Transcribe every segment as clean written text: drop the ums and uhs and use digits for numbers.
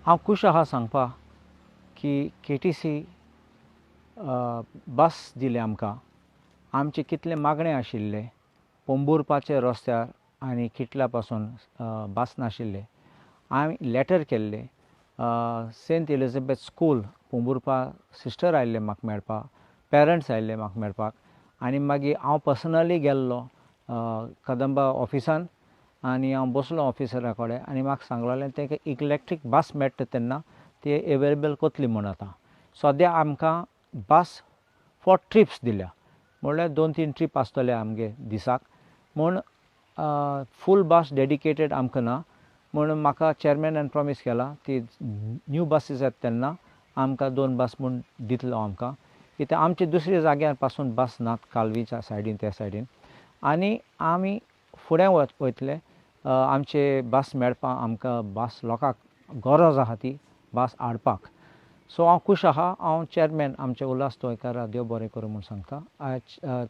हांव खूश आसा सांगपा की केटीसी बस दिले आमकां. आमचे कितले मागणे आशिल्ले, पोंबुर्पाचे रस्त्यार आनी किटला पासून बस नाशिल्ले. आमी लेटर केल्ले Saint Elizabeth school Pomburpa, sister आयिल्ले म्हाका मेळपाक, पेरंट्स आयिल्ले म्हाका मेळपाक आनी मागीर हांव पर्सनली गेल्लो कदंबा ऑफिसान आनी हांव बसलो ऑफिसरा कडेन आनी म्हाका सांगलेलें तें इलेक्ट्रीक बस मेळटा तेन्ना ती एवेलेबल कोतली म्हूण. आतां सद्या आमकां बस फॉर ट्रिप्स दिल्या, म्हणल्यार 2-3 ट्रीप आसतले आमगे दिसाक म्हूण, फूल बस डेडिकेटेड आमकां ना. म्हूण म्हाका चेअरमॅनान प्रॉमीस केला ती न्यू बसीस येता तेन्ना आमकां दोन बस म्हूण दितलो आमकां, कित्याक आमचे दुसऱ्या जाग्यार पासून बस नात, कालवीच्या सायडीन त्या सायडीन. आनी आमी फुडें वयतले आमचे बस मेळपाक. आमकां बस लोकांक गरज आसा ती बस हाडपाक. सो हांव खूश आसा. हांव चेअरमॅन आमचे उल्हास तोयकारा देव बरें करूं म्हूण सांगता. I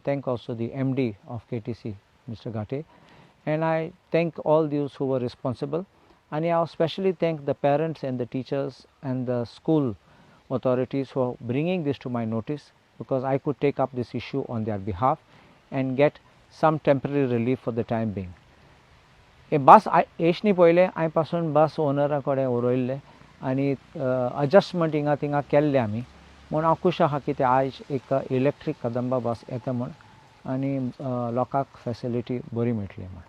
thank also the MD of KTC, Mister Ghate, and I thank all those who were responsible. आनी हांव specially thank the parents and the teachers and the school authorities for bringing this to my notice, because I could take up this issue on their behalf and get some temporary relief for the time being. हे बस येशनी पयलें हांवें पासून बस ओनरा कडेन उलयल्लें आनी adjustment हिंगा थिंगा केल्ले आमी. म्हूण हांव खूश आसा की ते आयज एक इलेक्ट्रीक कदंबा बस येता म्हूण आनी लोकांक फेसिलिटी बरी मेळटली म्हूण.